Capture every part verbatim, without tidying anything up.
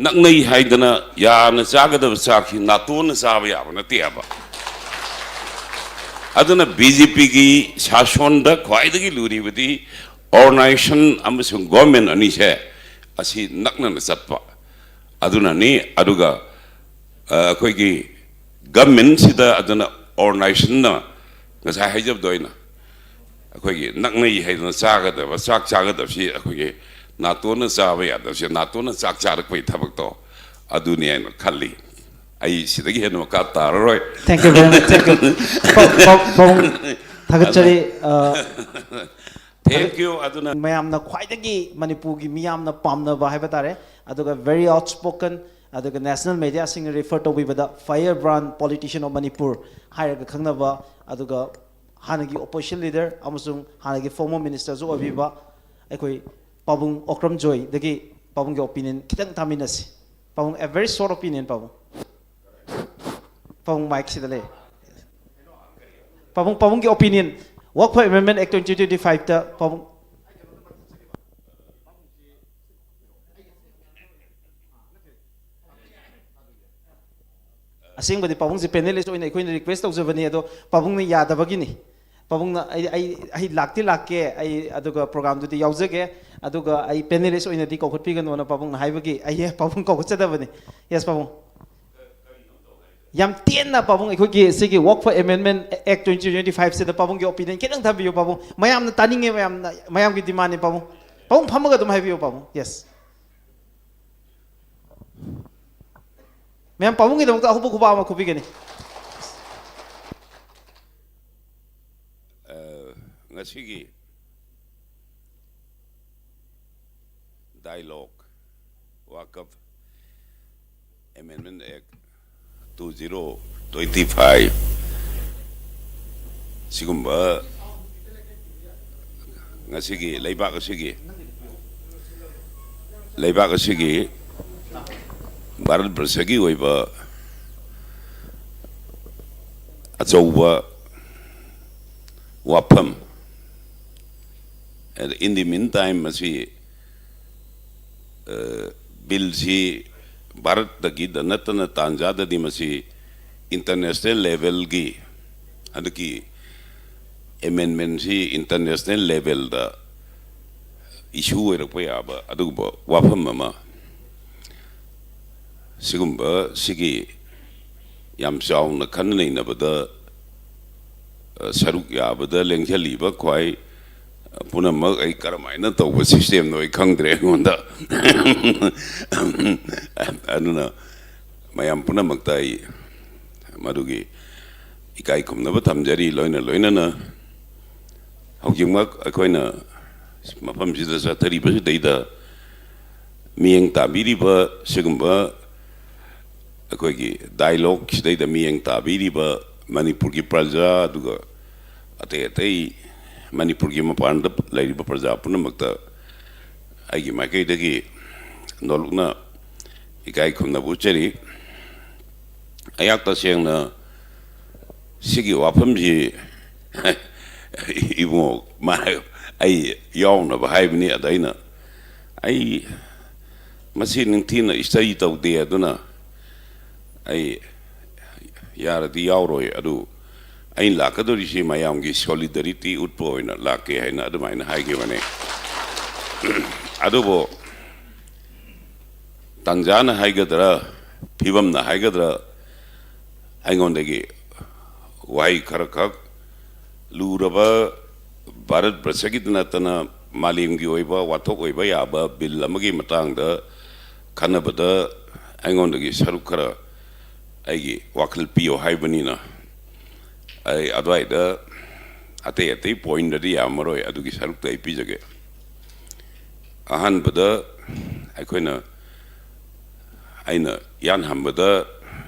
ꯅꯛꯅꯩ ꯍꯥꯏꯗꯅ ꯌꯥꯅ ꯆꯥꯒꯗꯕ ꯆꯥꯛꯁꯤ ꯅꯥꯇꯣꯟꯅ ꯆꯥꯕ ꯌꯥꯕ ꯅꯠꯇꯦ ꯍꯥꯏꯕ꯫ ꯑꯗꯨꯅ ꯕꯤ ꯖꯦ ꯄꯤꯒꯤ ꯁꯥꯁꯣꯟꯗ ꯈ꯭ꯋꯥꯏꯗꯒꯤ ꯂꯨꯔꯤꯕꯗꯤ organization ꯑꯃꯁꯨꯡ government ꯑꯅꯤꯁꯦ ꯑꯁꯤ ꯅꯛꯅꯅ ꯆꯠꯄ ꯑꯗꯨꯅꯅꯤ꯫ ꯑꯗꯨꯒ ꯑ, ꯑꯩꯈꯣꯏꯒꯤ governmentꯁꯤꯗ ꯑꯗꯨꯅ organizationꯅ ꯉꯁꯥꯏ ꯍꯥꯏꯖꯕꯗꯣ ꯑꯩꯅ ꯑꯩꯈꯣꯏꯒꯤ ꯅꯛꯅꯩ ꯍꯥꯏꯗꯅ ꯆꯥꯒꯗꯕ ꯆꯥꯛ ꯆꯥꯒꯗꯕꯁꯤ ꯑꯩꯈꯣꯏꯒꯤ ꯅꯥꯇꯣꯟꯅ ꯆꯥꯕ ꯌꯥꯗꯕꯁꯦ ꯅꯥꯇꯣꯟꯅ ꯆꯥꯛ ꯆꯥꯔꯛꯄꯒꯤ ꯊꯕꯛꯇꯣ ꯑꯗꯨꯅꯤ ꯍꯥꯏꯅ ꯈꯜꯂꯤ꯫ ꯑꯩ ꯁꯤꯗꯒꯤ ꯍꯦꯟꯅ ꯃꯈꯥ ꯇꯥꯔꯔꯣꯏ꯫ Thank you very much. Thank you. ꯄꯥ- ꯄꯥ- ꯄꯥꯕꯨꯡ ꯊꯥꯒꯠꯆꯔꯤ꯫ ꯑ, Thank you꯫ ꯑꯗꯨꯅ ꯃꯌꯥꯝꯅ ꯈ꯭ꯋꯥꯏꯗꯒꯤ ꯃꯅꯤꯄꯨꯔꯒꯤ ꯃꯤꯌꯥꯝꯅ ꯄꯥꯝꯅꯕ ꯍꯥꯏꯕ ꯇꯥꯔꯦ, ꯑꯗꯨꯒ very outspoken, ꯑꯗꯨꯒ national mediaꯁꯤꯡꯅ refer ꯇꯧꯕꯤꯕꯗ firebrand politician of Manipur ꯍꯥꯏꯔꯒ ꯈꯪꯅꯕ, ꯑꯗꯨꯒ ꯍꯥꯟꯅꯒꯤ opposition leader ꯑꯃꯁꯨꯡ ꯍꯥꯟꯅꯒꯤ former ministerꯁꯨ ꯑꯣꯏꯕꯤꯕ ꯑꯩꯈꯣꯏ ꯄꯥꯕꯨꯡ ꯑꯣꯀ꯭ꯔꯝ ꯖꯣꯏꯗꯒꯤ ꯄꯥꯕꯨꯡꯒꯤ opinion ꯈꯤꯇꯪ ꯇꯥꯃꯤꯟꯅꯁꯤ꯫ ꯄꯥꯕꯨꯡ, a very short opinion, ꯄꯥꯕꯨꯡ꯫ ꯄꯥꯕꯨꯡ ꯃꯥꯏꯛꯁꯤꯗ ꯂꯩ꯫ ꯄꯥꯕꯨꯡ, ꯄꯥꯕꯨꯡꯒꯤ opinion, Work for Amendment Act twenty twenty-fiveꯇ ꯄꯥꯕꯨꯡ꯫ ꯑꯁꯦꯡꯕꯗꯤ ꯄꯥꯕꯨꯡꯁꯦ panelist ꯑꯣꯏꯅ ꯑꯩꯈꯣꯏꯅ request ꯇꯧꯖꯕꯅꯤ, ꯑꯗꯣ ꯄꯥꯕꯨꯡꯅ ꯌꯥꯗꯕꯒꯤꯅꯤ꯫ ꯄꯥꯕꯨꯡꯅ ꯑꯩ ꯑꯩ ꯑꯩ ꯂꯥꯛꯇꯤ ꯂꯥꯛꯀꯦ, ꯑꯩ ꯑꯗꯨꯒ programꯗꯨꯗꯤ ꯌꯥꯎꯖꯒꯦ, ꯑꯗꯨꯒ ꯑꯩ panelist ꯑꯣꯏꯅꯗꯤ ꯀꯧꯈꯠꯄꯤꯒꯅꯣꯅ ꯄꯥꯕꯨꯡꯅ ꯍꯥꯏꯕꯒꯤ ꯑꯩ ꯄꯥꯕꯨꯡ ꯀꯧꯈꯠꯆꯗꯕꯅꯤ꯫ Yes, ꯄꯥꯕꯨꯡ꯫ ꯌꯥꯝ ꯇꯦꯟꯅ ꯄꯥꯕꯨꯡ, ꯑꯩꯈꯣꯏꯒꯤ ꯁꯤꯒꯤ Work for Amendment Act twenty twenty-fiveꯁꯤꯗ ꯄꯥꯕꯨꯡꯒꯤ opinion ꯈꯤꯇꯪ ꯊꯝꯕꯤꯌꯨ ꯄꯥꯕꯨꯡ꯫ ꯃꯌꯥꯝꯅ ꯇꯥꯅꯤꯡꯉꯦ, ꯃꯌꯥꯝꯅ, ꯃꯌꯥꯝꯒꯤ demandꯅꯤ ꯄꯥꯕꯨꯡ꯫ ꯄꯥꯕꯨꯡ ꯐꯝꯃꯒ ꯑꯗꯨꯝ ꯍꯥꯏꯕꯤꯌꯨ ꯄꯥꯕꯨꯡ꯫ Yes꯫ ꯃꯌꯥꯝ ꯄꯥꯕꯨꯡꯒꯤꯗꯃꯛꯇ ꯑꯍꯧꯕ ꯈꯨꯕꯥꯛ ꯑꯃ ꯈꯨꯕꯤꯒꯅꯤ꯫ ꯉꯁꯤꯒꯤ dialogue, Work for Amendment Act two zero twenty five, ꯁꯤꯒꯨꯝꯕ ꯉꯁꯤꯒꯤ ꯂꯩꯕꯥꯛ ꯑꯁꯤꯒꯤ ꯂꯩꯕꯥꯛ ꯑꯁꯤꯒꯤ ꯚꯥꯔꯠ ꯕꯔꯁꯒꯤ ꯑꯣꯏꯕ ꯑꯆꯧꯕ ꯋꯥꯐꯝ꯫ And in the meantime, ꯃꯁꯤ, ꯑ, ꯕꯤꯜꯁꯤ ꯚꯥꯔꯠꯇꯒꯤꯗ ꯅꯠꯇꯅ ꯇꯥꯟꯖꯥꯗꯗꯤ ꯃꯁꯤ international level ꯒꯤ ꯍꯟꯗꯛꯀꯤ amendment ꯁꯤ international level ꯗ issue ꯑꯣꯏꯔꯛꯄ ꯌꯥꯕ ꯑꯗꯨꯒꯨꯝꯕ ꯋꯥꯐꯝ ꯑꯃ, ꯁꯤꯒꯨꯝꯕ ꯁꯤꯒꯤ ꯌꯥꯝ ꯆꯥꯎꯅ ꯈꯟꯅ ꯅꯩꯅꯕꯗ, ꯑ, ꯁꯔꯨꯛ ꯌꯥꯕꯗ ꯂꯦꯡꯁꯤꯜꯂꯤꯕ ꯈ꯭ꯋꯥꯏ, ꯑ, ꯄꯨꯝꯅꯃꯛ ꯑꯩ ꯀꯔꯝꯍꯥꯏꯅ ꯇꯧꯕ system ꯅꯣ ꯑꯩ ꯈꯪꯗ꯭ꯔꯦ꯫ ꯑꯩꯉꯣꯟꯗ ꯑꯗꯨꯅ ꯃꯌꯥꯝ ꯄꯨꯝꯅꯃꯛꯇ ꯑꯩ ꯃꯗꯨꯒꯤ ꯏꯀꯥꯏ ꯈꯨꯝꯅꯕ ꯊꯝꯖꯔꯤ꯫ ꯂꯣꯏꯅ ꯂꯣꯏꯅꯅ ꯍꯧꯖꯤꯛꯃꯛ ꯑꯩꯈꯣꯏꯅ ꯃꯐꯝꯁꯤꯗ ꯆꯠꯊꯔꯤꯕꯁꯤꯗꯩꯗ ꯃꯤꯠꯌꯦꯡ ꯇꯥꯕꯤꯔꯤꯕ ꯁꯤꯒꯨꯝꯕ ꯑꯩꯈꯣꯏꯒꯤ dialogue ꯁꯤꯗꯩꯗ ꯃꯤꯠꯌꯦꯡ ꯇꯥꯕꯤꯔꯤꯕ ꯃꯅꯤꯄꯨꯔꯒꯤ ꯄ꯭ꯔꯖꯥ, ꯑꯗꯨꯒ ꯑꯇꯩ ꯑꯇꯩ ꯃꯅꯤꯄꯨꯔꯒꯤ ꯃꯄꯥꯟꯗ ꯂꯩꯔꯤꯕ ꯄ꯭ꯔꯖꯥ ꯄꯨꯝꯅꯃꯛꯇ ꯑꯩꯒꯤ ꯃꯥꯏꯀꯩꯗꯒꯤ ꯅꯣꯜꯂꯨꯛꯅ ꯏꯀꯥꯏ ꯈꯨꯝꯅꯕ ꯎꯠꯆꯔꯤ꯫ ꯑꯩꯍꯥꯛ ꯇꯁꯦꯡꯅ ꯁꯤꯒꯤ ꯋꯥꯐꯝꯁꯤ ꯏꯕꯨꯡꯉꯣ, ꯃꯥ, ꯑꯩ ꯌꯥꯎꯅꯕ ꯍꯥꯏꯕꯅꯤ꯫ ꯑꯗ ꯑꯩꯅ, "ꯑꯩ ꯃꯁꯤ ꯅꯤꯡꯊꯤꯅ study ꯇꯧꯗꯦ, ꯑꯗꯨꯅ ꯑꯩ ꯌꯥꯔꯗꯤ ꯌꯥꯎꯔꯣꯏ꯫ ꯑꯗꯨ ꯑꯩꯅ ꯂꯥꯛꯀꯗꯧꯔꯤꯁꯤ ꯃꯌꯥꯝꯒꯤ solidarity ꯎꯠꯄ ꯑꯣꯏꯅ ꯂꯥꯛꯀꯦ" ꯍꯥꯏꯅ ꯑꯗꯨꯃꯥꯏꯅ ꯍꯥꯏꯈꯤꯕꯅꯤ꯫ ꯑꯗꯨꯕꯨ ꯇꯥꯟꯖꯥꯅ ꯍꯥꯏꯒꯗ꯭ꯔꯥ, ꯐꯤꯕꯝꯅ ꯍꯥꯏꯒꯗ꯭ꯔꯥ, ꯑꯩꯉꯣꯟꯗꯒꯤ ꯋꯥꯍꯩ ꯈꯔꯈꯛ ꯂꯨꯔꯕ ꯚꯥꯔꯠ ꯕꯔꯁꯒꯤꯗ ꯅꯠꯇꯅ ꯃꯥꯂꯦꯝꯒꯤ ꯑꯣꯏꯕ ꯋꯥꯊꯣꯛ ꯑꯣꯏꯕ ꯌꯥꯕ bill ꯑꯃꯒꯤ ꯃꯇꯥꯡꯗ ꯈꯟꯅꯕꯗ ꯑꯩꯉꯣꯟꯗꯒꯤ ꯁꯔꯨꯛ ꯈꯔ ꯑꯩꯒꯤ ꯋꯥꯈꯜ ꯄꯤꯌꯣ ꯍꯥꯏꯕꯅꯤꯅ, ꯑꯩ ꯑꯗꯨꯋꯥꯏꯗ ꯑꯇꯩ ꯑꯇꯩ point ꯗꯗꯤ ꯌꯥꯝꯃꯔꯣꯏ, ꯑꯗꯨꯒꯤ ꯁꯔꯨꯛꯇ ꯑꯩ ꯄꯤꯖꯒꯦ꯫ ꯑꯍꯥꯟꯕꯗ ꯑꯩꯈꯣꯏꯅ, ꯑꯩꯅ ꯏꯍꯥꯟ ꯍꯥꯟꯕꯗ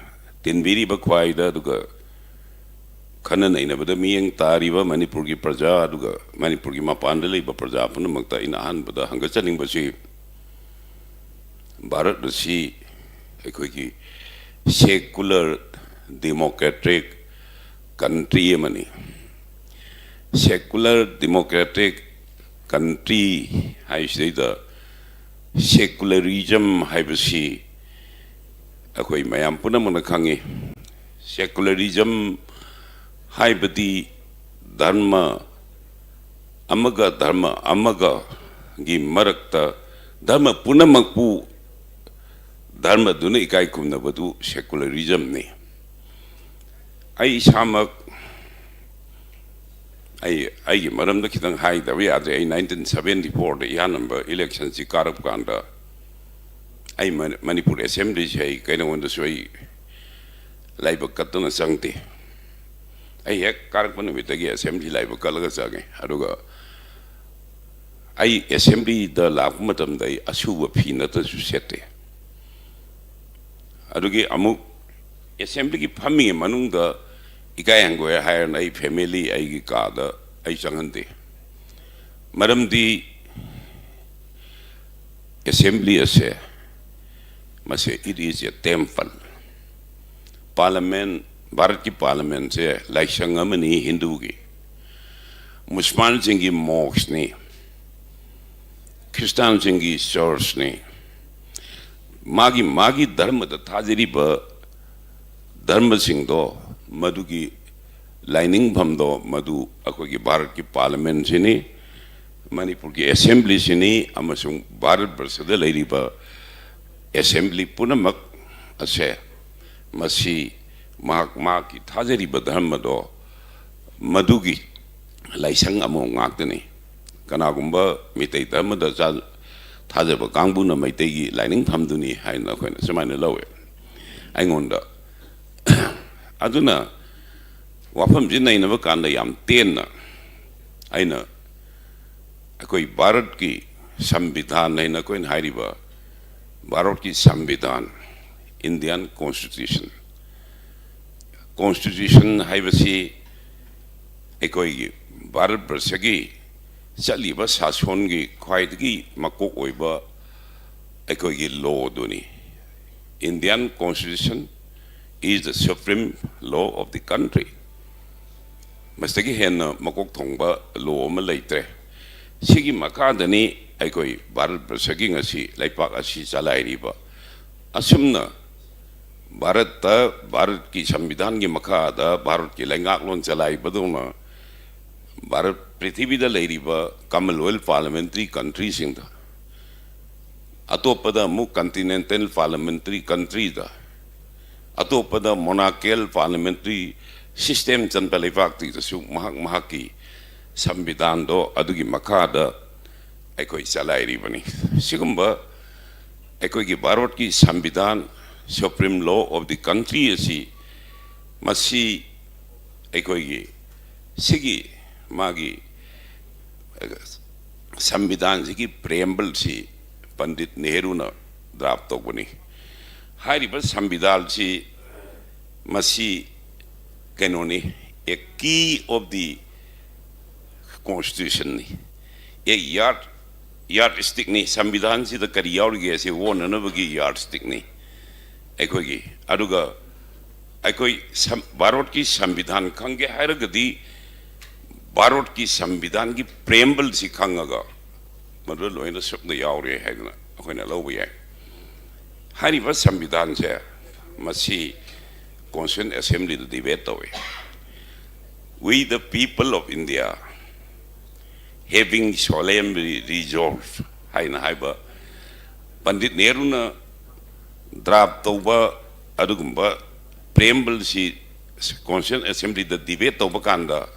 ꯇꯤꯟꯕꯤꯔꯤꯕ ꯈ꯭ꯋꯥꯏꯗ, ꯑꯗꯨꯒ ꯈꯟꯅ ꯅꯩꯅꯕꯗ ꯃꯤꯠꯌꯦꯡ ꯇꯥꯔꯤꯕ ꯃꯅꯤꯄꯨꯔꯒꯤ ꯄ꯭ꯔꯖꯥ, ꯑꯗꯨꯒ ꯃꯅꯤꯄꯨꯔꯒꯤ ꯃꯄꯥꯟꯗ ꯂꯩꯕ ꯄ꯭ꯔꯖꯥ ꯄꯨꯝꯅꯃꯛꯇ ꯑꯩꯅ ꯑꯍꯥꯟꯕꯗ ꯍꯪꯒꯠꯆꯅꯤꯡꯕꯁꯤ, ꯚꯥꯔꯠ ꯑꯁꯤ ꯑꯩꯈꯣꯏꯒꯤ secular democratic country ꯑꯃꯅꯤ꯫ Secular democratic country ꯍꯥꯏꯁꯤꯗꯩꯗ secularism ꯍꯥꯏꯕꯁꯤ ꯑꯩꯈꯣꯏ ꯃꯌꯥꯝ ꯄꯨꯝꯅꯃꯛꯅ ꯈꯪꯉꯤ, secularism ꯍꯥꯏꯕꯗꯤ ꯙꯔꯃ ꯑꯃꯒ ꯙꯔꯃ ꯑꯃꯒꯒꯤ ꯃꯔꯛꯇ ꯙꯔꯃ ꯄꯨꯝꯅꯃꯛꯄꯨ ꯙꯔꯃꯗꯨꯅ ꯏꯀꯥꯏ ꯈꯨꯝꯅꯕꯗꯨ secularismꯅꯤ꯫ ꯑꯩ ꯏꯁꯥꯃꯛ, ꯑꯩ, ꯑꯩꯒꯤ ꯃꯔꯝꯗ ꯈꯤꯇꯪ ꯍꯥꯏꯗꯕ ꯌꯥꯗ꯭ꯔꯦ꯫ ꯑꯩ nineteen seventy fourꯗ ꯏꯍꯥꯟ ꯍꯥꯟꯕ electionꯁꯤ ꯀꯥꯔꯛꯄ ꯀꯥꯟꯗ, ꯑꯩ ꯃꯅꯤ-, ꯃꯅꯤꯄꯨꯔ Assemblyꯁꯤ ꯑꯩ ꯀꯩꯗꯧꯉꯩꯗꯁꯨ ꯑꯩ ꯂꯥꯏꯕꯛ ꯀꯠꯇꯨꯅ ꯆꯪꯗꯦ꯫ ꯑꯩ ꯍꯦꯛ ꯀꯥꯔꯛꯄ ꯅꯨꯃꯤꯠꯇꯒꯤ Assembly ꯂꯥꯏꯕꯛ ꯀꯠꯂꯒ ꯆꯪꯉꯦ꯫ ꯑꯗꯨꯒ ꯑꯩ Assemblyꯗ ꯂꯥꯛꯄ ꯃꯇꯝꯗ ꯑꯩ ꯑꯁꯨꯕ ꯐꯤ ꯅꯠꯇ꯭ꯔꯁꯨ ꯁꯦꯠꯇꯦ꯫ ꯑꯗꯨꯒꯤ ꯑꯃꯨꯛ Assemblyꯒꯤ ꯐꯝꯃꯤꯉꯩ ꯃꯅꯨꯡꯗ ꯏꯀꯥꯏ ꯍꯪꯒꯣꯏ ꯍꯥꯏꯔꯅ ꯑꯩ family, ꯑꯩꯒꯤ ꯀꯥꯗ ꯑꯩ ꯆꯪꯍꯟꯗꯦ꯫ ꯃꯔꯝꯗꯤ Assembly ꯑꯁꯦ, ꯃꯁꯦ, it is a temple꯫ Parliament, ꯚꯥꯔꯠꯀꯤ Parliamentꯁꯦ ꯂꯥꯏꯁꯪ ꯑꯃꯅꯤ ꯍꯤꯟꯗꯨꯒꯤ꯫ ꯃꯨꯁꯜꯃꯥꯟꯁꯤꯡꯒꯤ mosqueꯅꯤ, ꯈ꯭ꯔꯤꯁꯇꯥꯟꯁꯤꯡꯒꯤ churchꯅꯤ꯫ ꯃꯥꯒꯤ, ꯃꯥꯒꯤ ꯙꯔꯃꯗ ꯊꯥꯖꯔꯤꯕ ꯙꯔꯃꯁꯤꯡꯗꯣ, ꯃꯗꯨꯒꯤ ꯂꯥꯏꯅꯤꯡꯐꯝꯗꯣ, ꯃꯗꯨ ꯑꯩꯈꯣꯏꯒꯤ ꯚꯥꯔꯠꯀꯤ Parliamentꯁꯤꯅꯤ, ꯃꯅꯤꯄꯨꯔꯒꯤ Assemblyꯁꯤꯅꯤ, ꯑꯃꯁꯨꯡ ꯚꯥꯔꯠ ꯕꯔꯁꯗ ꯂꯩꯔꯤꯕ Assembly ꯄꯨꯝꯅꯃꯛ ꯑꯁꯦ, ꯃꯁꯤ ꯃꯍꯥꯛ ꯃꯍꯥꯛꯀꯤ ꯊꯥꯖꯔꯤꯕ ꯙꯔꯃꯗꯣ, ꯃꯗꯨꯒꯤ ꯂꯥꯏꯁꯪ ꯑꯃ ꯉꯥꯛꯇꯅꯤ꯫ ꯀꯅꯥꯒꯨꯝꯕ ꯃꯤꯇꯩ ꯙꯔꯃꯗ ꯆꯥ-, ꯊꯥꯖꯕ ꯀꯥꯡꯕꯨꯅ ꯃꯩꯇꯩꯒꯤ ꯂꯥꯏꯅꯤꯡꯐꯝꯗꯨꯅꯤ ꯍꯥꯏꯅ ꯑꯩꯈꯣꯏꯅ ꯁꯨꯃꯥꯏꯅ ꯂꯧꯋꯦ꯫ ꯑꯩꯉꯣꯟꯗ ꯑꯗꯨꯅ ꯋꯥꯐꯝꯁꯤ ꯅꯩꯅꯕ ꯀꯥꯟꯗ ꯌꯥꯝ ꯇꯦꯟꯅ ꯑꯩꯅ ꯑꯩꯈꯣꯏ ꯚꯥꯔꯠꯀꯤ ꯁꯪꯕꯤꯙꯥꯟ ꯍꯥꯏꯅ ꯑꯩꯈꯣꯏꯅ ꯍꯥꯏꯔꯤꯕ ꯚꯥꯔꯠꯀꯤ ꯁꯪꯕꯤꯙꯥꯟ, Indian Constitution, Constitution ꯍꯥꯏꯕꯁꯤ ꯑꯩꯈꯣꯏꯒꯤ ꯚꯥꯔꯠ ꯕꯔꯁꯒꯤ ꯆꯠꯂꯤꯕ ꯁꯥꯁꯣꯟꯒꯤ ꯈ꯭ꯋꯥꯏꯗꯒꯤ ꯃꯀꯣꯛ ꯑꯣꯏꯕ ꯑꯩꯈꯣꯏꯒꯤ lawꯗꯨꯅꯤ꯫ Indian Constitution is the supreme law of the country꯫ ꯃꯁꯤꯗꯒꯤ ꯍꯦꯟꯅ ꯃꯀꯣꯛ ꯊꯣꯡꯕ law ꯑꯃ ꯂꯩꯇ꯭ꯔꯦ꯫ ꯁꯤꯒꯤ ꯃꯈꯥꯗꯅꯤ ꯑꯩꯈꯣꯏ ꯚꯥꯔꯠ ꯕꯔꯁꯒꯤ ꯉꯁꯤ ꯂꯩꯄꯥꯛ ꯑꯁꯤ ꯆꯂꯥꯏꯔꯤꯕ꯫ ꯑꯁꯨꯝꯅ ꯚꯥꯔꯠꯇ, ꯚꯥꯔꯠꯀꯤ ꯁꯪꯕꯤꯙꯥꯟꯒꯤ ꯃꯈꯥꯗ ꯚꯥꯔꯠꯀꯤ ꯂꯩꯉꯥꯛꯂꯣꯟ ꯆꯂꯥꯏꯕꯗꯧꯅ ꯚꯥꯔꯠ, ꯄ꯭ꯔꯤꯊꯤꯕꯤꯗ ꯂꯩꯔꯤꯕ Commonwealth Parliamentary Countryꯁꯤꯡꯗ, ꯑꯇꯣꯞꯄꯗ ꯑꯃꯨꯛ Continental Parliamentary Countryꯗ, ꯑꯇꯣꯞꯄꯗ Monarchical Parliamentary System ꯆꯟꯕ ꯂꯩꯕꯥꯛꯇꯨꯗꯁꯨ ꯃꯍꯥꯛ ꯃꯍꯥꯛꯀꯤ ꯁꯪꯕꯤꯙꯥꯟꯗꯣ ꯑꯗꯨꯒꯤ ꯃꯈꯥꯗ ꯑꯩꯈꯣꯏ ꯆꯂꯥꯏꯔꯤꯕꯅꯤ꯫ ꯁꯤꯒꯨꯝꯕ ꯑꯩꯈꯣꯏꯒꯤ ꯚꯥꯔꯠꯀꯤ ꯁꯪꯕꯤꯙꯥꯟ, Supreme Law of the Country ꯑꯁꯤ, ꯃꯁꯤ ꯑꯩꯈꯣꯏꯒꯤ ꯁꯤꯒꯤ ꯃꯥꯒꯤ, ꯑ, ꯁꯪꯕꯤꯙꯥꯟꯁꯤꯒꯤ preambleꯁꯤ ꯄꯟꯗꯤꯠ ꯅꯦꯍꯔꯨꯅ draft ꯇꯧꯕꯅꯤ꯫ ꯍꯥꯏꯔꯤꯕ ꯁꯪꯕꯤꯙꯥꯟꯁꯤ ꯃꯁꯤ ꯀꯩꯅꯣꯅꯤ, a key of the constitutionꯅꯤ, a yard, yardstickꯅꯤ꯫ ꯁꯪꯕꯤꯙꯥꯟꯁꯤꯗ ꯀꯔꯤ ꯌꯥꯎꯔꯤꯒꯦ ꯑꯁꯤ ꯑꯣꯟꯅꯅꯕꯒꯤ yardstickꯅꯤ ꯑꯩꯈꯣꯏꯒꯤ꯫ ꯑꯗꯨꯒ ꯑꯩꯈꯣꯏ ꯁꯪ-, ꯚꯥꯔꯠꯀꯤ ꯁꯪꯕꯤꯙꯥꯟ ꯈꯪꯒꯦ ꯍꯥꯏꯔꯒꯗꯤ ꯚꯥꯔꯠꯀꯤ ꯁꯪꯕꯤꯙꯥꯟꯒꯤ preambleꯁꯤ ꯈꯪꯉꯒ ꯃꯗꯨꯗ ꯂꯣꯏꯅ ꯁꯨꯞꯅ ꯌꯥꯎꯔꯦ ꯍꯥꯏꯗꯅ ꯑꯩꯈꯣꯏꯅ ꯂꯧꯕ ꯌꯥꯏ꯫ ꯍꯥꯏꯔꯤꯕ ꯁꯪꯕꯤꯙꯥꯟꯁꯦ ꯃꯁꯤ Constituent Assemblyꯗ debate ꯇꯧꯏ꯫ "We the people of India having solemnly resolved" ꯍꯥꯏꯅ ꯍꯥꯏꯕ ꯄꯟꯗꯤꯠ ꯅꯦꯍꯔꯨꯅ draft ꯇꯧꯕ ꯑꯗꯨꯒꯨꯝꯕ preambleꯁꯤ Constituent Assemblyꯗ debate ꯇꯧꯕ ꯀꯥꯟꯗ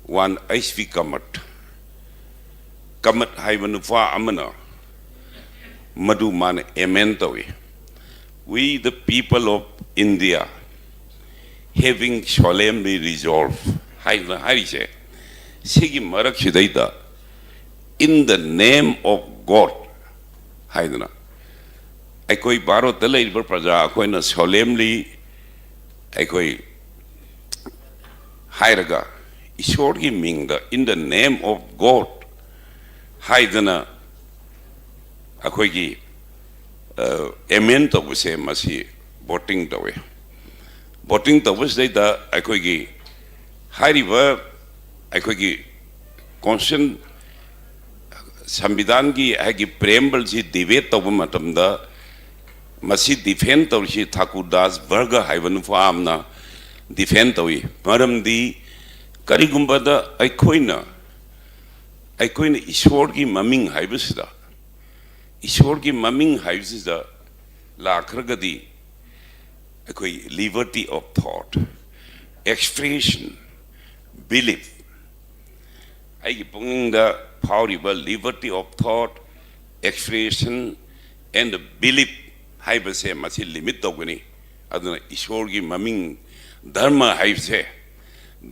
one H P Kamath, ꯀꯃꯠ ꯍꯥꯏꯕ ꯅꯨꯄꯥ ꯑꯃꯅ ꯃꯗꯨ ꯃꯥꯅ amend ꯇꯧꯏ꯫ "We the people of India having solemnly resolved" ꯍꯥꯏꯗꯅ ꯍꯥꯏꯔꯤꯁꯦ, ꯁꯤꯒꯤ ꯃꯔꯛꯁꯤꯗꯩꯗ "In the name of God" ꯍꯥꯏꯗꯅ ꯑꯩꯈꯣꯏ ꯚꯥꯔꯠꯇ ꯂꯩꯔꯤꯕ ꯄ꯭ꯔꯖꯥ ꯑꯩꯈꯣꯏꯅ solemnly ꯑꯩꯈꯣꯏ ꯍꯥꯏꯔꯒ ꯏꯁꯣꯔꯒꯤ ꯃꯤꯡꯗ "In the name of God" ꯍꯥꯏꯗꯅ ꯑꯩꯈꯣꯏꯒꯤ, ꯑ, amend ꯇꯧꯕꯁꯦ ꯃꯁꯤ voting ꯇꯧꯋꯦ꯫ Voting ꯇꯧꯕꯁꯤꯗꯩꯗ ꯑꯩꯈꯣꯏꯒꯤ ꯍꯥꯏꯔꯤꯕ ꯑꯩꯈꯣꯏꯒꯤ constitution, ꯁꯪꯕꯤꯙꯥꯟꯒꯤ ꯍꯥꯏꯒꯤ preambleꯁꯤ debate ꯇꯧꯕ ꯃꯇꯝꯗ ꯃꯁꯤ ꯗꯤꯐꯦꯟ ꯇꯧꯔꯤꯁꯤ ꯊꯥꯀꯨꯔ ꯗꯥꯁ ꯕꯔꯒ ꯍꯥꯏꯕ ꯅꯨꯄꯥ ꯑꯃꯅ ꯗꯤꯐꯦꯟ ꯇꯧꯏ꯫ ꯃꯔꯝꯗꯤ ꯀꯔꯤꯒꯨꯝꯕꯗ ꯑꯩꯈꯣꯏꯅ ꯑꯩꯈꯣꯏꯅ ꯏꯁꯣꯔꯒꯤ ꯃꯃꯤꯡ ꯍꯥꯏꯕꯁꯤꯗ, ꯏꯁꯣꯔꯒꯤ ꯃꯃꯤꯡ ꯍꯥꯏꯕꯁꯤꯗ ꯂꯥꯛꯈ꯭ꯔꯒꯗꯤ ꯑꯩꯈꯣꯏ liberty of thought, expression, belief, ꯑꯩꯒꯤ ꯄꯨꯛꯅꯤꯡꯗ ꯐꯥꯎꯔꯤꯕ liberty of thought, expression and belief ꯍꯥꯏꯕꯁꯦ ꯃꯁꯤ ꯂꯤꯃꯤꯠ ꯇꯧꯒꯅꯤ꯫ ꯑꯗꯨꯅ ꯏꯁꯣꯔꯒꯤ ꯃꯃꯤꯡ, ꯙꯔꯃ ꯍꯥꯏꯕꯁꯦ,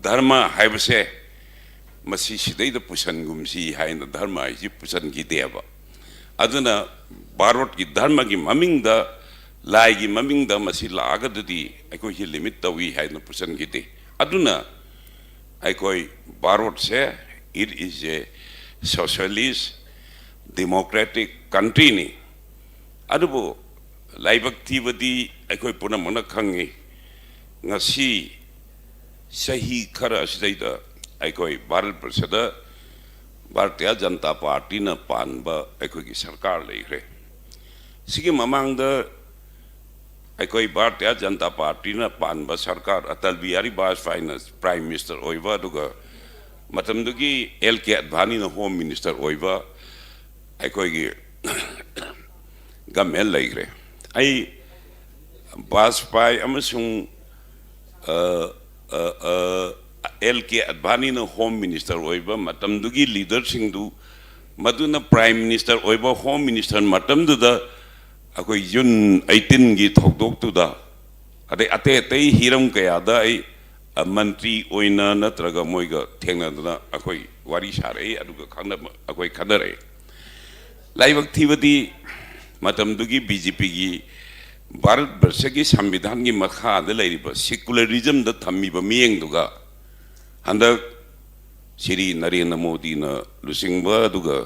ꯙꯔꯃ ꯍꯥꯏꯕꯁꯦ ꯃꯁꯤ ꯁꯤꯗꯩꯗ ꯄꯨꯁꯟꯒꯨꯝꯁꯤ ꯍꯥꯏꯅ ꯙꯔꯃ ꯍꯥꯏꯁꯤ ꯄꯨꯁꯟꯈꯤꯗꯦꯕ꯫ ꯑꯗꯨꯅ ꯚꯥꯔꯠꯀꯤ ꯙꯔꯃꯒꯤ ꯃꯃꯤꯡꯗ, ꯂꯥꯏꯒꯤ ꯃꯃꯤꯡꯗ ꯃꯁꯤ ꯂꯥꯛꯑꯒꯗꯤ ꯑꯩꯈꯣꯏꯁꯤ ꯂꯤꯃꯤꯠ ꯇꯧꯏ ꯍꯥꯏꯅ ꯄꯨꯁꯟꯈꯤꯗꯦ꯫ ꯑꯗꯨꯅ ꯑꯩꯈꯣꯏ ꯚꯥꯔꯠꯁꯦ, it is a socialist democratic countryꯅꯤ꯫ ꯑꯗꯨꯕꯨ ꯂꯥꯏꯕꯛ ꯊꯤꯕꯗꯤ ꯑꯩꯈꯣꯏ ꯄꯨꯝꯅꯃꯛꯅ ꯈꯪꯉꯤ, ꯉꯁꯤ ꯆꯍꯤ ꯈꯔ ꯑꯁꯤꯗꯩꯗ ꯑꯩꯈꯣꯏ ꯚꯥꯔꯠ ꯕꯔꯁꯗ ꯚꯥꯔꯇꯤꯌꯥ ꯖꯅꯇꯥ ꯄꯥꯔꯇꯤꯅ ꯄꯥꯟꯕ ꯑꯩꯈꯣꯏꯒꯤ ꯁꯔꯀꯥꯔ ꯂꯩꯈ꯭ꯔꯦ꯫ ꯁꯤꯒꯤ ꯃꯃꯥꯡꯗ ꯑꯩꯈꯣꯏ ꯚꯥꯔꯇꯤꯌꯥ ꯖꯅꯇꯥ ꯄꯥꯔꯇꯤꯅ ꯄꯥꯟꯕ ꯁꯔꯀꯥꯔ, ꯑꯇꯜ ꯕꯤꯍꯥꯔꯤ ꯕꯥꯖꯄꯥꯏꯅ ꯄ꯭ꯔꯥꯏꯝ ꯃꯤꯅꯤꯁꯇꯔ ꯑꯣꯏꯕ, ꯑꯗꯨꯒ ꯃꯇꯝꯗꯨꯒꯤ ꯑꯦꯜ ꯀꯦ ꯑꯗꯚꯥꯅꯤꯅ ꯍꯣꯝ ꯃꯤꯅꯤꯁꯇꯔ ꯑꯣꯏꯕ ꯑꯩꯈꯣꯏꯒꯤ ꯒꯃꯦꯟ ꯂꯩꯈ꯭ꯔꯦ꯫ ꯑꯩ ꯕꯥꯖꯄꯥꯏ ꯑꯃꯁꯨꯡ ꯑꯦꯜ ꯀꯦ ꯑꯗꯚꯥꯅꯤꯅ ꯍꯣꯝ ꯃꯤꯅꯤꯁꯇꯔ ꯑꯣꯏꯕ ꯃꯇꯝꯗꯨꯒꯤ ꯂꯤꯗꯔꯁꯤꯡꯗꯨ, ꯃꯗꯨꯅ ꯄ꯭ꯔꯥꯏꯝ ꯃꯤꯅꯤꯁꯇꯔ ꯑꯣꯏꯕ, ꯍꯣꯝ ꯃꯤꯅꯤꯁꯇꯔ ꯃꯇꯝꯗꯨꯗ ꯑꯩꯈꯣꯏ ꯖꯨꯟ ꯑꯩꯠꯇꯤꯟꯒꯤ ꯊꯧꯗꯣꯛꯇꯨꯗ, ꯑꯗꯩ ꯑꯇꯩ ꯑꯇꯩ ꯍꯤꯔꯝ ꯀꯌꯥꯗ ꯑꯩ ꯑ, ꯃꯟꯇ꯭ꯔꯤ ꯑꯣꯏꯅ ꯅꯠꯇ꯭ꯔꯒ ꯃꯣꯏꯒ ꯊꯦꯡꯅꯗꯅ ꯑꯩꯈꯣꯏ ꯋꯥꯔꯤ ꯁꯥꯔꯛꯏ, ꯑꯗꯨꯒ ꯈꯪꯅꯕ ꯑꯩꯈꯣꯏ ꯈꯟꯅꯔꯛꯏ꯫ ꯂꯥꯏꯕꯛ ꯊꯤꯕꯗꯤ ꯃꯇꯝꯗꯨꯒꯤ ꯕꯤ ꯖꯦ ꯄꯤꯒꯤ ꯚꯥꯔꯠ ꯕꯔꯁꯒꯤ ꯁꯪꯕꯤꯙꯥꯟꯒꯤ ꯃꯈꯥꯗ ꯂꯩꯔꯤꯕ ꯁꯦꯀꯨꯂꯔꯤꯖꯝꯗ ꯊꯝꯃꯤꯕ ꯃꯤꯠꯌꯦꯡꯗꯨꯒ ꯍꯟꯗꯛ ꯁ꯭ꯔꯤ ꯅꯔꯦꯟꯗ꯭ꯔ ꯃꯣꯗꯤꯅ ꯂꯨꯆꯤꯡꯕ, ꯑꯗꯨꯒ,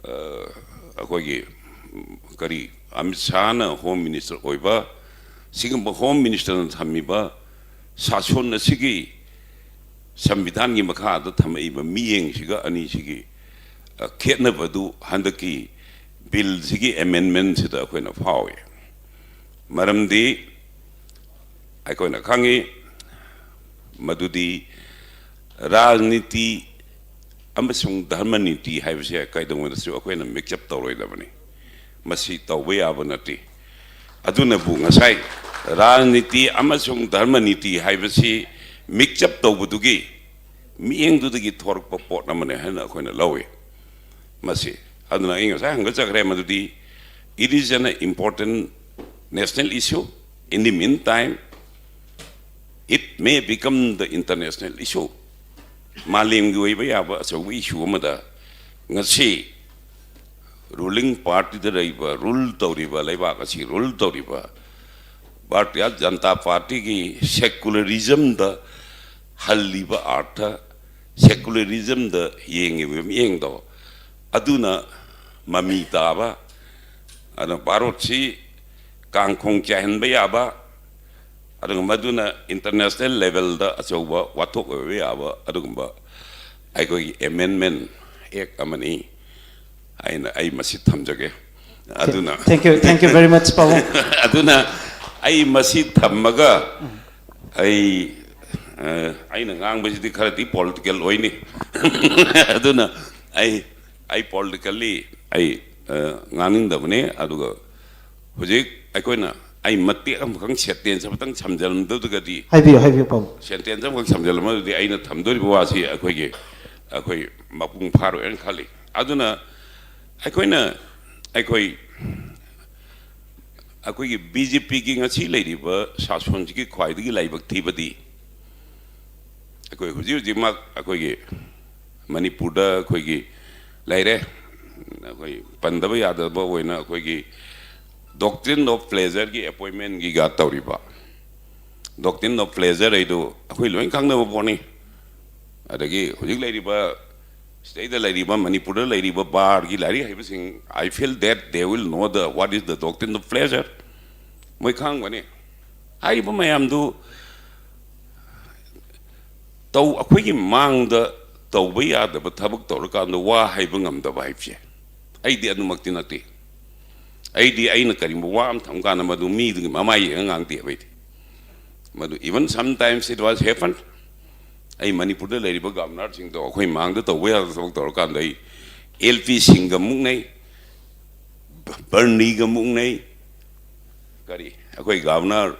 ꯑ, ꯑꯩꯈꯣꯏꯒꯤ, ꯎꯝ, ꯀꯔꯤ, ꯑꯃꯤꯠ ꯁꯥꯍꯅ ꯍꯣꯝ ꯃꯤꯅꯤꯁꯇꯔ ꯑꯣꯏꯕ, ꯁꯤꯒꯨꯝꯕ ꯍꯣꯝ ꯃꯤꯅꯤꯁꯇꯔꯅ ꯊꯝꯃꯤꯕ ꯁꯥꯁꯣꯟ ꯑꯁꯤꯒꯤ ꯁꯪꯕꯤꯙꯥꯟꯒꯤ ꯃꯈꯥꯗ ꯊꯝꯃꯛꯏꯕ ꯃꯤꯠꯌꯦꯡꯁꯤꯒ ꯑꯅꯤꯁꯤꯒꯤ, ꯑ, ꯈꯦꯠꯅꯕꯗꯨ ꯍꯟꯗꯛꯀꯤ ꯕꯤꯜꯁꯤꯒꯤ ꯑꯦꯃꯦꯟꯃꯦꯟꯁꯤꯗ ꯑꯩꯈꯣꯏꯅ ꯐꯥꯎꯏ꯫ ꯃꯔꯝꯗꯤ ꯑꯩꯈꯣꯏꯅ ꯈꯪꯉꯤ ꯃꯗꯨꯗꯤ ꯔꯥꯖꯅꯤꯇꯤ ꯑꯃꯁꯨꯡ ꯙꯔꯃ ꯅꯤꯇꯤ ꯍꯥꯏꯕꯁꯦ ꯀꯩꯗꯧꯉꯩꯗꯁꯨ ꯑꯩꯈꯣꯏꯅ ꯃꯤꯛꯆꯞ ꯇꯧꯔꯣꯏꯗꯕꯅꯤ꯫ ꯃꯁꯤ ꯇꯧꯕ ꯌꯥꯕ ꯅꯠꯇꯦ꯫ ꯑꯗꯨꯅꯕꯨ ꯉꯁꯥꯏ ꯔꯥꯖꯅꯤꯇꯤ ꯑꯃꯁꯨꯡ ꯙꯔꯃ ꯅꯤꯇꯤ ꯍꯥꯏꯕꯁꯤ ꯃꯤꯛꯆꯞ ꯇꯧꯕꯗꯨꯒꯤ ꯃꯤꯠꯌꯦꯡꯗꯨꯗꯒꯤ ꯊꯣꯔꯛꯄ ꯄꯣꯠ ꯑꯃꯅꯤ ꯍꯥꯏꯅ ꯑꯩꯈꯣꯏꯅ ꯂꯧꯏ꯫ ꯃꯁꯤ ꯑꯗꯨꯅ ꯑꯩ ꯉꯁꯥꯏ ꯍꯪꯒꯠꯆꯈ꯭ꯔꯦ ꯃꯗꯨꯗꯤ it is an important national issue. In the meantime, it may become the international issue. ꯃꯥꯂꯦꯝꯒꯤ ꯑꯣꯏꯕ ꯌꯥꯕ ꯑꯆꯧꯕ issue ꯑꯃꯗ ꯉꯁꯤ ruling partyꯗ ꯂꯩꯕ, rule ꯇꯧꯔꯤꯕ, ꯂꯩꯕꯥꯛ ꯑꯁꯤ rule ꯇꯧꯔꯤꯕ ꯚꯥꯔꯇꯤꯌ ꯖꯅꯇꯥ ꯄꯥꯔꯇꯤꯒꯤ secularismꯗ ꯍꯜꯂꯤꯕ ꯑꯥꯔꯊ, secularismꯗ ꯌꯦꯡꯉꯤꯕ ꯃꯤꯠꯌꯦꯡꯗꯣ ꯑꯗꯨꯅ ꯃꯃꯤ ꯇꯥꯕ, ꯑꯗꯨꯅ ꯚꯥꯔꯠꯁꯤ ꯀꯥꯡꯈꯣꯡ ꯆꯥꯏꯍꯟꯕ ꯌꯥꯕ, ꯑꯗꯨꯒ ꯃꯗꯨꯅ international levelꯗ ꯑꯆꯧꯕ ꯋꯥꯊꯣꯛ ꯑꯣꯏꯕ ꯌꯥꯕ ꯑꯗꯨꯒꯨꯝꯕ ꯑꯩꯈꯣꯏꯒꯤ amendment act ꯑꯃꯅꯤ ꯍꯥꯏꯅ ꯑꯩ ꯃꯁꯤ ꯊꯝꯖꯒꯦ꯫ ꯑꯗꯨꯅ Thank you, thank you very much, ꯄꯥꯕꯨꯡ꯫ ꯑꯗꯨꯅ ꯑꯩ ꯃꯁꯤ ꯊꯝꯃꯒ ꯑꯩ ꯑ, ꯑꯩꯅ ꯉꯥꯡꯕꯁꯤꯗꯤ ꯈꯔꯗꯤ political ꯑꯣꯏꯅꯤ꯫ ꯑꯗꯨꯅ ꯑꯩ ꯑꯩ politically ꯑꯩ ꯑ, ꯉꯥꯡꯅꯤꯡꯗꯕꯅꯤ꯫ ꯑꯗꯨꯒ ꯍꯧꯖꯤꯛ ꯑꯩꯈꯣꯏꯅ ꯑꯩ ꯃꯇꯦꯛ ꯑꯃꯈꯛ sentence ꯑꯃꯇꯪ ꯁꯝꯖꯜꯂꯝꯗꯕꯗꯤ ꯍꯥꯏꯕꯤꯌꯨ, ꯍꯥꯏꯕꯤꯌꯨ, ꯄꯥꯕꯨꯡ꯫ Sentence ꯑꯃꯈꯛ ꯁꯝꯖꯜꯂꯝꯃꯗꯤ ꯑꯩꯅ ꯊꯝꯗꯣꯔꯤꯕ ꯋꯥꯁꯤ ꯑꯩꯈꯣꯏꯒꯤ ꯑꯩꯈꯣꯏ ꯃꯄꯨꯡ ꯐꯥꯔꯣꯏꯅ ꯈꯜꯂꯤ꯫ ꯑꯗꯨꯅ ꯑꯩꯈꯣꯏꯅ ꯑꯩꯈꯣꯏ ꯑꯩꯈꯣꯏꯒꯤ BJPꯒꯤ ꯉꯁꯤ ꯂꯩꯔꯤꯕ ꯁꯥꯁꯣꯟꯁꯤꯒꯤ ꯈ꯭ꯋꯥꯏꯗꯒꯤ ꯂꯥꯏꯕꯛ ꯊꯤꯕꯗꯤ ꯑꯩꯈꯣꯏ ꯍꯧꯖꯤꯛ ꯍꯧꯖꯤꯛꯃꯛ ꯑꯩꯈꯣꯏꯒꯤ ꯃꯅꯤꯄꯨꯔꯗ ꯑꯩꯈꯣꯏꯒꯤ ꯂꯩꯔꯦ꯫ ꯑꯩꯈꯣꯏ ꯄꯟꯗꯕ ꯌꯥꯗꯕ ꯑꯣꯏꯅ ꯑꯩꯈꯣꯏꯒꯤ doctrine of pleasureꯒꯤ appointmentꯒꯤꯒ ꯇꯧꯔꯤꯕ doctrine of pleasure ꯍꯥꯏꯗꯨ ꯑꯩꯈꯣꯏ ꯂꯣꯏ ꯈꯪꯅꯕ ꯄꯣꯠꯅꯤ꯫ ꯑꯗꯒꯤ ꯍꯧꯖꯤꯛ ꯂꯩꯔꯤꯕ ꯁꯤꯗꯩꯗ ꯂꯩꯔꯤꯕ ꯃꯅꯤꯄꯨꯔꯗ ꯂꯩꯔꯤꯕ barꯒꯤ ꯂꯥꯏꯔꯤꯛ ꯍꯩꯕꯁꯤꯡ, I feel that they will know the what is the doctrine of pleasure꯫ ꯃꯣꯏ ꯈꯪꯒꯅꯤ꯫ ꯍꯥꯏꯔꯤꯕ ꯃꯌꯥꯝꯗꯨ ꯇꯧ ꯑꯩꯈꯣꯏꯒꯤ ꯃꯥꯡꯗ ꯇꯧꯕ ꯌꯥꯗꯕ ꯊꯕꯛ ꯇꯧꯔꯀꯥꯟꯗ ꯋꯥ ꯍꯥꯏꯕ ꯉꯝꯗꯕ ꯍꯥꯏꯕꯁꯦ ꯑꯩꯗꯤ ꯑꯗꯨꯃꯛꯇꯤ ꯅꯠꯇꯦ꯫ ꯑꯩꯗꯤ ꯑꯩꯅ ꯀꯔꯤꯒꯨꯝꯕ ꯋꯥ ꯑꯃ ꯊꯝ ꯀꯥꯟꯗ ꯃꯗꯨ ꯃꯤꯗꯨꯒꯤ ꯃꯃꯥꯏ ꯌꯦꯡꯉ ꯉꯥꯡꯗꯦꯕ ꯑꯩꯗꯤ꯫ ꯃꯗꯨ even sometimes it was happen. ꯑꯩ ꯃꯅꯤꯄꯨꯔꯗ ꯂꯩꯔꯤꯕ ꯒꯕꯔꯅꯔꯁꯤꯡꯗꯣ ꯑꯩꯈꯣꯏ ꯃꯥꯡꯗ ꯇꯧꯕ ꯌꯥꯗꯕ ꯊꯕꯛ ꯇꯧꯔꯀꯥꯟꯗ ꯑꯩ ꯑꯦꯜ ꯄꯤ ꯁꯤꯡꯒ ꯃꯨꯛꯅꯩ, ꯕꯔꯅꯤꯒ ꯃꯨꯛꯅꯩ, ꯀꯔꯤ ꯑꯩꯈꯣꯏ ꯒꯕꯔꯅꯔ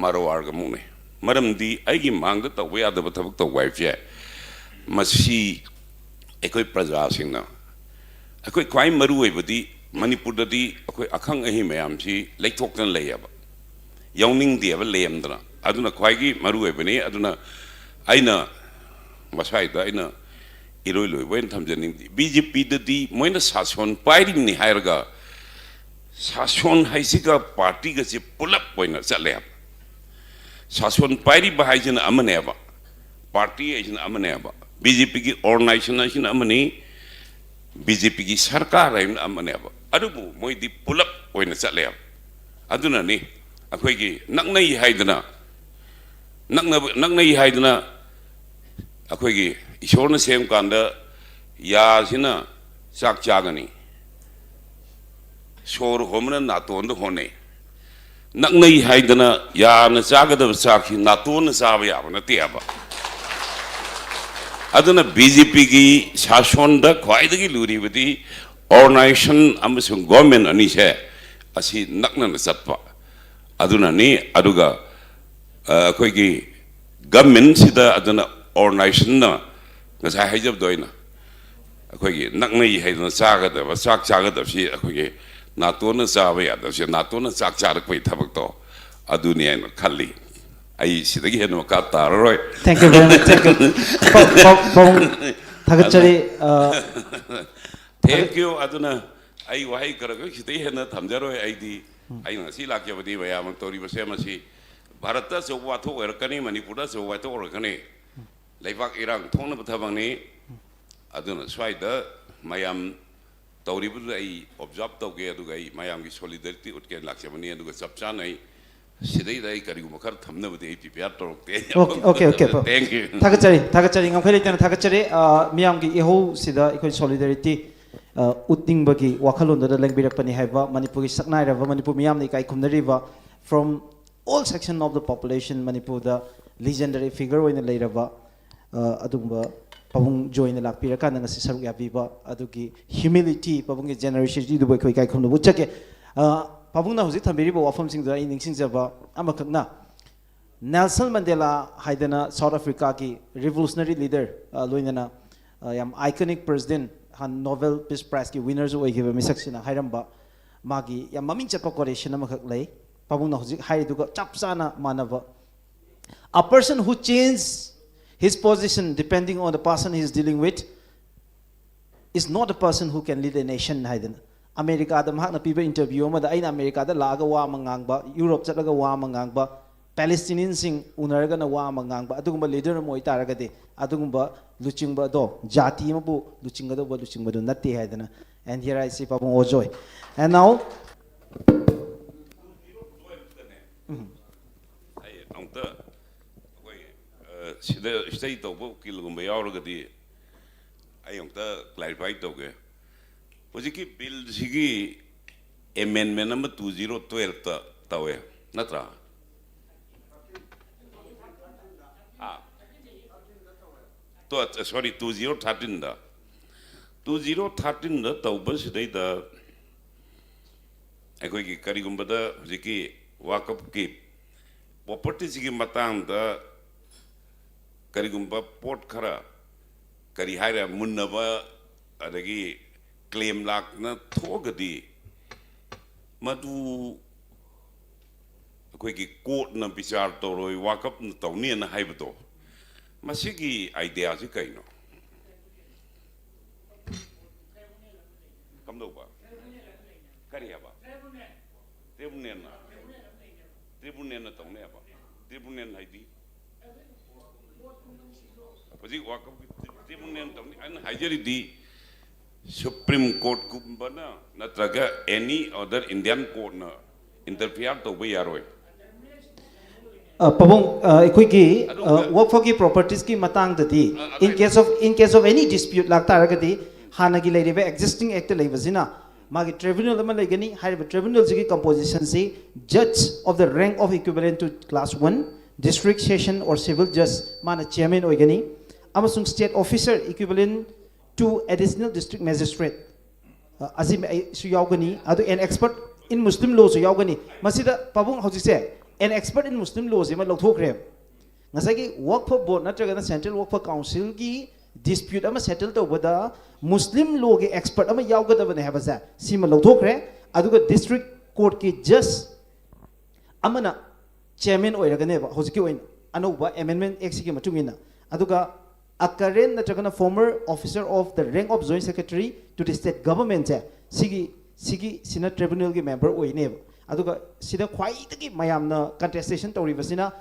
ꯃꯔꯋꯥꯔꯒ ꯃꯨꯛꯅꯩ꯫ ꯃꯔꯝꯗꯤ ꯑꯩꯒꯤ ꯃꯥꯡꯗ ꯇꯧꯕ ꯌꯥꯗꯕ ꯊꯕꯛ ꯇꯧꯕ ꯍꯥꯏꯕꯁꯦ ꯃꯁꯤ ꯑꯩꯈꯣꯏ ꯄ꯭ꯔꯖꯥꯁꯤꯡꯅ, ꯑꯩꯈꯣꯏ ꯈ꯭ꯋꯥꯏ ꯃꯔꯨ ꯑꯣꯏꯕꯗꯤ ꯃꯅꯤꯄꯨꯔꯗꯗꯤ ꯑꯩꯈꯣꯏ ꯑꯈꯪ ꯑꯍꯩ ꯃꯌꯥꯝꯁꯤ ꯂꯩꯊꯣꯛꯇꯅ ꯂꯩꯌꯦꯕ, ꯌꯥꯎꯅꯤꯡꯗꯦꯕ ꯂꯦꯝꯗꯅ꯫ ꯑꯗꯨꯅ ꯈ꯭ꯋꯥꯏꯒꯤ ꯃꯔꯨ ꯑꯣꯏꯕꯅꯤ꯫ ꯑꯗꯨꯅ ꯑꯩꯅ ꯃꯁ꯭ꯋꯥꯏꯗ ꯑꯩꯅ ꯏꯔꯣꯏ ꯂꯣꯏꯕ ꯑꯣꯏꯅ ꯊꯝꯖꯅꯤꯡꯗꯦ꯫ ꯕꯤ ꯖꯦ ꯄꯤꯗꯗꯤ ꯃꯣꯏꯅ ꯁꯥꯁꯣꯟ ꯄꯥꯏꯔꯤꯕꯅꯤ ꯍꯥꯏꯔꯒ ꯁꯥꯁꯣꯟ ꯍꯥꯏꯁꯤꯒ ꯄꯥꯔꯇꯤꯒꯁꯤ ꯄꯨꯂꯞ ꯑꯣꯏꯅ ꯆꯠꯂꯦꯕ꯫ ꯁꯥꯁꯣꯟ ꯄꯥꯏꯔꯤꯕ ꯍꯥꯏꯁꯤꯅ ꯑꯃꯅꯦꯕ, ꯄꯥꯔꯇꯤ ꯍꯥꯏꯁꯤꯅ ꯑꯃꯅꯦꯕ, ꯕꯤ ꯖꯦ ꯄꯤꯒꯤ ꯑꯣꯔꯒꯅꯥꯏꯖꯦꯁꯟ ꯍꯥꯏꯁꯤꯅ ꯑꯃꯅꯤ, ꯕꯤ ꯖꯦ ꯄꯤꯒꯤ ꯁꯔꯀꯥꯔ ꯍꯥꯏꯕꯅ ꯑꯃꯅꯦꯕ꯫ ꯑꯗꯨꯕꯨ ꯃꯣꯏꯗꯤ ꯄꯨꯂꯞ ꯑꯣꯏꯅ ꯆꯠꯂꯦꯕ꯫ ꯑꯗꯨꯅꯅꯤ ꯑꯩꯈꯣꯏꯒꯤ ꯅꯛꯅꯩ ꯍꯥꯏꯗꯅ, ꯅꯛꯅꯕ, ꯅꯛꯅꯩ ꯍꯥꯏꯗꯅ ꯑꯩꯈꯣꯏꯒꯤ ꯏꯁꯣꯔꯅ ꯁꯦꯝꯕ ꯀꯥꯟꯗ ꯌꯥꯁꯤꯅ ꯆꯥꯛ ꯆꯥꯒꯅꯤ, ꯁꯣꯔ ꯍꯣꯟꯕꯅ ꯅꯥꯇꯣꯟꯗ ꯍꯣꯟꯅꯩ꯫ ꯅꯛꯅꯩ ꯍꯥꯏꯗꯅ ꯌꯥꯅ ꯆꯥꯒꯗꯕ ꯆꯥꯛꯁꯤ ꯅꯥꯇꯣꯟꯅ ꯆꯥꯕ ꯌꯥꯕ ꯅꯠꯇꯦ ꯍꯥꯏꯕ꯫ ꯑꯗꯨꯅ ꯕꯤ ꯖꯦ ꯄꯤꯒꯤ ꯁꯥꯁꯣꯟꯗ ꯈ꯭ꯋꯥꯏꯗꯒꯤ ꯂꯨꯔꯤꯕꯗꯤ ꯑꯣꯔꯒꯅꯥꯏꯖꯦꯁꯟ ꯑꯃꯁꯨꯡ ꯒꯣꯔꯃꯦꯟ ꯑꯅꯤꯁꯦ ꯑꯁꯤ ꯅꯛꯅꯅ ꯆꯠꯄ ꯑꯗꯨꯅꯅꯤ꯫ ꯑꯗꯨꯒ ꯑ, ꯑꯩꯈꯣꯏꯒꯤ ꯒꯃꯦꯟꯁꯤꯗ ꯑꯗꯨꯅ ꯑꯣꯔꯒꯅꯥꯏꯖꯦꯁꯟꯅ ꯉꯁꯥꯏ ꯍꯥꯏꯖꯕꯗꯣ ꯑꯩꯅ ꯑꯩꯈꯣꯏꯒꯤ ꯅꯛꯅꯩ ꯍꯥꯏꯗꯅ ꯆꯥꯒꯗꯕ ꯆꯥꯛ ꯆꯥꯒꯗꯕꯁꯤ ꯑꯩꯈꯣꯏꯒꯤ ꯅꯥꯇꯣꯟꯅ ꯆꯥꯕ ꯌꯥꯗꯕꯁꯦ ꯅꯥꯇꯣꯟꯅ ꯆꯥꯛ ꯆꯥꯔꯛꯄꯒꯤ ꯊꯕꯛꯇꯣ ꯑꯗꯨꯅꯤ ꯍꯥꯏꯅ ꯈꯜꯂꯤ꯫ ꯑꯩ ꯁꯤꯗꯒꯤ ꯍꯦꯟꯅ ꯃꯈꯥ ꯇꯥꯔꯔꯣꯏ꯫ Thank you very much. Thank you. ꯄꯥ-, ꯄꯥ-, ꯄꯥꯕꯨꯡ ꯊꯥꯒꯠꯆꯔꯤ꯫ ꯑ, thank you꯫ ꯑꯗꯨꯅ ꯑꯩ ꯋꯥꯍꯩ ꯈꯔ ꯈꯛ ꯁꯤꯗꯩ ꯍꯦꯟꯅ ꯊꯝꯖꯔꯣꯏ꯫ ꯑꯩꯗꯤ ꯑꯩꯅ ꯉꯁꯤ ꯂꯥꯛꯆꯕꯗꯤ ꯃꯌꯥꯝꯅ ꯇꯧꯔꯤꯕꯁꯦ ꯃꯁꯤ ꯚꯥꯔꯠꯇ ꯑꯆꯧꯕ ꯋꯥꯊꯣꯛ ꯑꯣꯏꯔꯛꯀꯅꯤ, ꯃꯅꯤꯄꯨꯔꯗ ꯑꯆꯧꯕ ꯋꯥꯊꯣꯛ ꯑꯣꯏꯔꯛꯀꯅꯤ꯫ ꯂꯩꯕꯥꯛ ꯏꯔꯥꯡ ꯊꯣꯛꯅꯕ ꯊꯕꯛꯅꯤ꯫ ꯑꯗꯨꯅ ꯁ꯭ꯋꯥꯏꯗ ꯃꯌꯥꯝ ꯇꯧꯔꯤꯕꯗꯨꯗ ꯑꯩ ꯑꯣꯕꯖꯥꯔꯕ ꯇꯧꯒꯦ, ꯑꯗꯨꯒ ꯑꯩ ꯃꯌꯥꯝꯒꯤ ꯁꯣꯂꯤꯗꯔꯤꯇꯤ ꯎꯠꯀꯦꯅ ꯂꯥꯛꯆꯕꯅꯤ꯫ ꯑꯗꯨꯒ ꯆꯞ ꯆꯥꯅ ꯑꯩ ꯁꯤꯗꯩꯗ ꯑꯩ ꯀꯔꯤꯒꯨꯝꯕ ꯈꯔ ꯊꯝꯅꯕꯗꯤ ꯑꯩ ꯄ꯭ꯔꯤꯄꯦꯌꯥꯔ ꯇꯧꯔꯛꯇꯦ꯫ Okay, okay, okay, ꯄꯥ-, thank you꯫ ꯊꯥꯒꯠꯆꯔꯤ, ꯊꯥꯒꯠꯆꯔꯤ, ꯉꯝꯈꯩ ꯂꯩꯇꯅ ꯊꯥꯒꯠꯆꯔꯤ꯫ ꯑ, ꯃꯤꯌꯥꯝꯒꯤ ꯏꯍꯧꯁꯤꯗ ꯑꯩꯈꯣꯏ ꯁꯣꯂꯤꯗꯔꯤꯇꯤ ꯑ, ꯎꯠꯅꯤꯡꯕꯒꯤ ꯋꯥꯈꯜꯂꯣꯟꯗꯨꯗ ꯂꯦꯡꯕꯤꯔꯛꯄꯅꯤ ꯍꯥꯏꯕ, ꯃꯅꯤꯄꯨꯔꯒꯤ ꯁꯛꯅꯥꯏꯔꯕ, ꯃꯅꯤꯄꯨꯔ ꯃꯤꯌꯥꯝꯅ ꯏꯀꯥꯏ ꯈꯨꯝꯅꯔꯤꯕ, from all section of the population, ꯃꯅꯤꯄꯨꯔꯗ legendary figure ꯑꯣꯏꯅ ꯂꯩꯔꯕ, ꯑ, ꯑꯗꯨꯒꯨꯝꯕ ꯄꯥꯕꯨꯡ ꯖꯣꯏꯅ ꯂꯥꯛꯄꯤꯔꯀꯥꯟꯗ ꯉꯁꯤ ꯁꯔꯨꯛ ꯌꯥꯕꯤꯕ ꯑꯗꯨꯒꯤ humility, ꯄꯥꯕꯨꯡꯒꯤ generosity ꯗꯨꯕꯨ ꯑꯩꯈꯣꯏ ꯏꯀꯥꯏ ꯈꯨꯝꯅꯕ ꯎꯠꯆꯒꯦ꯫ ꯑ, ꯄꯥꯕꯨꯡꯅ ꯍꯧꯖꯤꯛ ꯊꯝꯕꯤꯔꯤꯕ ꯋꯥꯐꯝꯁꯤꯡꯗꯨꯗ ꯑꯩ ꯅꯤꯡꯁꯤꯡꯖꯕ ꯑꯃꯈꯛꯅ, ꯅꯦꯜꯁꯟ ꯃꯟꯗꯦꯂꯥ ꯍꯥꯏꯗꯅ South Africa ꯒꯤ revolutionary leader, ꯑ, ꯂꯣꯏꯅꯅ, ꯑ, ꯌꯥꯝ iconic president, ꯍꯥꯟ Nobel Peace Prize ꯀꯤ winner ꯁꯨ ꯑꯣꯏꯈꯤꯕ ꯃꯤꯁꯛꯁꯤꯅ ꯍꯥꯏꯔꯝꯕ ꯃꯥꯒꯤ ꯌꯥꯝ ꯃꯃꯤꯡ ꯆꯠꯄ quotation ꯑꯃꯈꯛ ꯂꯩ꯫ ꯄꯥꯕꯨꯡꯅ ꯍꯧꯖꯤꯛ ꯍꯥꯏꯔꯤꯗꯨꯒ ꯆꯞ ꯆꯥꯅ ꯃꯥꯟꯅꯕ: "A person who changes his position depending on the person he is dealing with is not a person who can lead a nation" ꯍꯥꯏꯗꯅ꯫ ꯑꯃꯦꯔꯤꯀꯥꯗ ꯃꯍꯥꯛꯅ ꯄꯤꯕ interview ꯑꯃꯗ, "ꯑꯩꯅ ꯑꯃꯦꯔꯤꯀꯥꯗ ꯂꯥꯛꯑꯒ ꯋꯥ ꯑꯃ ꯉꯥꯡꯕ, ꯌꯨꯔꯣꯞ ꯆꯠꯂꯒ ꯋꯥ ꯑꯃ ꯉꯥꯡꯕ, ꯄꯦꯂꯦꯁꯇꯤꯅꯤꯌꯟꯁꯤꯡ ꯎꯅꯔꯒꯅ ꯋꯥ ꯑꯃ ꯉꯥꯡꯕ, ꯑꯗꯨꯒꯨꯝꯕ leader ꯑꯃ ꯑꯣꯏꯇꯥꯔꯒꯗꯤ, ꯑꯗꯨꯒꯨꯝꯕ ꯂꯨꯆꯤꯡꯕ ꯑꯗꯣ ꯖꯥꯇꯤ ꯑꯃꯕꯨ ꯂꯨꯆꯤꯡꯒꯗꯧꯕ ꯂꯨꯆꯤꯡꯕꯗꯨ ꯅꯠꯇꯦ" ꯍꯥꯏꯗꯅ꯫ And here I see ꯄꯥꯕꯨꯡ ꯑꯣꯖꯣꯏ꯫ And now, ꯎꯝ꯫ ꯑꯩ ꯑꯃꯨꯛꯇ ꯑꯩꯈꯣꯏ, ꯑ, ꯁꯤꯗ study ꯇꯧꯕ ꯎꯀꯤꯜꯒꯨꯝꯕ ꯌꯥꯎꯔꯒꯗꯤ ꯑꯩ ꯑꯃꯨꯛꯇ clarify ꯇꯧꯒꯦ꯫ ꯍꯧꯖꯤꯛꯀꯤ ꯕꯤꯜꯁꯤꯒꯤ amendment ꯑꯃ two zero twelve ꯇ ꯇꯧꯋꯦ, ꯅꯠꯇ꯭ꯔꯥ? ꯑꯥ꯫ ꯇꯣ-, sorry, two zero thirteen ꯗ꯫ Two zero thirteen ꯗ ꯇꯧꯕꯁꯤꯗꯩꯗ ꯑꯩꯈꯣꯏꯒꯤ ꯀꯔꯤꯒꯨꯝꯕꯗ ꯍꯧꯖꯤꯛꯀꯤ ꯋꯥꯀꯞꯀꯤ property ꯁꯤꯒꯤ ꯃꯇꯥꯡꯗ ꯀꯔꯤꯒꯨꯝꯕ ꯄꯣꯠ ꯈꯔ, ꯀꯔꯤ ꯍꯥꯏꯔꯦ, ꯃꯨꯟꯅꯕ ꯑꯗꯒꯤ claim ꯂꯥꯛꯅ ꯊꯣꯛꯑꯒꯗꯤ, ꯃꯗꯨ ꯑꯩꯈꯣꯏꯒꯤ court ꯅ ꯕꯤꯆꯥꯔ ꯇꯧꯔꯣꯏ, ꯋꯥꯀꯞꯅ ꯇꯧꯅꯤꯅ ꯍꯥꯏꯕꯗꯣ, ꯃꯁꯤꯒꯤ idea ꯁꯤ ꯀꯩꯅꯣ? ꯀꯝꯗꯧꯕ? ꯀꯔꯤ ꯍꯥꯏꯕ? Tribunal ꯅ? Tribunal ꯅ ꯇꯧꯅꯤ ꯍꯥꯏꯕ? Tribunal ꯍꯥꯏꯗꯤ? ꯍꯧꯖꯤꯛ ꯋꯥꯀꯞꯀꯤ tribunal ꯇꯧꯅꯤ꯫ ꯑꯩꯅ ꯍꯥꯏꯖꯔꯤꯗꯤ Supreme Court ꯀꯨꯝꯕꯅ ꯅꯠꯇ꯭ꯔꯒ any other Indian court ꯅ interfere ꯇꯧꯕ ꯌꯥꯔꯣꯏ꯫ ꯑ, ꯄꯥꯕꯨꯡ, ꯑ, ꯑꯩꯈꯣꯏꯒꯤ, ꯑ, ꯑꯗꯨꯒ ꯋꯥꯛꯐꯀꯤ properties ꯀꯤ ꯃꯇꯥꯡꯗꯗꯤ, ꯑ, ꯑꯗꯨ in case of, in case of any dispute ꯂꯥꯛꯇꯥꯔꯒꯗꯤ, ꯍꯥꯟꯅꯒꯤ ꯂꯩꯔꯤꯕ existing Act ꯇ ꯂꯩꯕꯁꯤꯅ ꯃꯥꯒꯤ tribunal ꯑꯃ ꯂꯩꯒꯅꯤ꯫ ꯍꯥꯏꯔꯤꯕ tribunal ꯁꯤꯒꯤ composition ꯁꯤ judge of the rank of equivalent to class one, district, session or civil judge, ꯃꯥꯅ chairman ꯑꯣꯏꯒꯅꯤ꯫ ꯑꯃꯁꯨꯡ state officer equivalent to additional district magistrate, ꯑ, ꯑꯁꯤꯁꯨ ꯌꯥꯎꯒꯅꯤ꯫ ꯑꯗꯨ an expert in Muslim law ꯁꯨ ꯌꯥꯎꯒꯅꯤ꯫ ꯃꯁꯤꯗ ꯄꯥꯕꯨꯡ ꯍꯧꯖꯤꯛꯁꯦ an expert in Muslim law ꯁꯤꯃ ꯂꯧꯊꯣꯛꯈ꯭ꯔꯦ꯫ ꯉꯁꯥꯏꯒꯤ Waqf Board ꯅꯠꯇ꯭ꯔꯒꯅ Central Waqf Council ꯒꯤ dispute ꯑꯃ settle ꯇꯧꯕꯗ Muslim law ꯒꯤ expert ꯑꯃ ꯌꯥꯎꯒꯗꯕꯅꯦ ꯍꯥꯏꯕꯁꯦ ꯁꯤꯃ ꯂꯧꯊꯣꯛꯈ꯭ꯔꯦ꯫ ꯑꯗꯨꯒ district court ꯀꯤ judge ꯑꯃꯅ chairman ꯑꯣꯏꯔꯒꯅꯦꯕ ꯍꯧꯖꯤꯛꯀꯤ ꯑꯣꯏꯅ ꯑꯅꯧꯕ amendment Act ꯁꯤꯒꯤ ꯃꯇꯨꯡ ꯏꯟꯅ꯫ ꯑꯗꯨꯒ a current ꯅꯠꯇ꯭ꯔꯒꯅ former officer of the rank of Joint Secretary to the state government ꯁꯦ ꯁꯤꯒꯤ ꯁꯤꯒꯤ ꯁꯤꯅ tribunal ꯒꯤ member ꯑꯣꯏꯅꯦꯕ꯫ ꯑꯗꯨꯒ ꯁꯤꯗ ꯈ꯭ꯋꯥꯏꯗꯒꯤ ꯃꯌꯥꯝꯅ contestation ꯇꯧꯔꯤꯕꯁꯤꯅ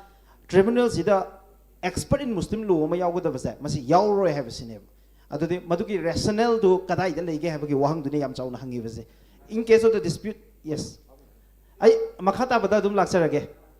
tribunal ꯁꯤꯗ expert in Muslim law ꯑꯃ ꯌꯥꯎꯒꯗꯕꯁꯦ ꯃꯁꯤ ꯌꯥꯎꯔꯔꯣꯏ ꯍꯥꯏꯕꯁꯤꯅꯦꯕ꯫ ꯑꯗꯨꯗꯤ ꯃꯗꯨꯒꯤ rationale ꯗꯨ ꯀꯗꯥꯏꯗ ꯂꯩꯒꯦ ꯍꯥꯏꯕꯒꯤ ꯋꯥꯍꯪꯗꯨꯅꯤ ꯌꯥꯝ ꯆꯥꯎꯅ ꯍꯪꯉꯤꯕꯁꯦ꯫ In case of the dispute, yes꯫ ꯑꯩ ꯃꯈꯥ ꯇꯥꯕꯗ ꯑꯗꯨꯝ ꯂꯥꯛꯆꯔꯒꯦ꯫